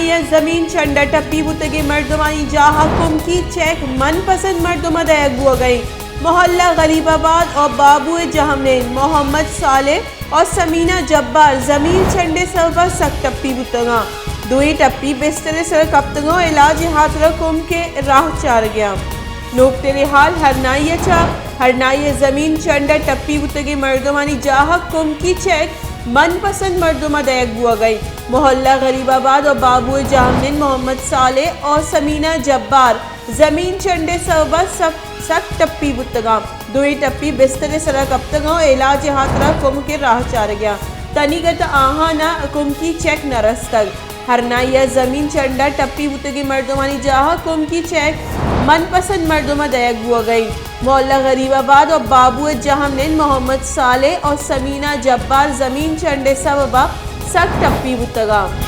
ء زمین چنڈ ء ٹپی بوتگیں مردمانی جاہ ء کمکی چیک من پسند مردم ء دئیگ بوگ ء انت۔ محلہ غریب آباد ء بابو ء جہمنند محمد صالح ء ثمینہ جبار زمین چنڈ ء سبب ء سک ٹپی بوتگاں۔ دوئیں ٹپی بستر ء سر ء کپتگاں ء علاج ء ہاترا کمک ء راہ چارگ ء انت۔ نوکتریں حال ہرنائی ء چہ ہرنائی ء زمین چنڈ ء ٹپی بوتگیں مردمانی جاہ ء کمکی چیک من پسند مردم ء دئیگ بوگ ء انت۔ محلہ غریب آباد ء بابو ء جہمنند محمد صالح ء ثمینہ جبار زمین چنڈ ء سبب ء سک، سک ٹپی بوتگاں۔ دوئیں ٹپی بستر ء سرا کپتگاں ء علاج ء ہاترا کمک ء راہ چارگ ء انت۔ تنیگت آہان ء کمکی چیک نہ رستگ۔ ہرنائی ء زمین چنڈ ء ٹپی بوتگیں مردمانی جاہ ء کمکی چیک من پسند مردم ء دئیگ بوگ ء انت۔ محلہ غریب آباد ء بابو ء جہمنند محمد صالح ء ثمینہ جبار زمین چنڈ ء سبب ء سک ٹپی بوتگ انت۔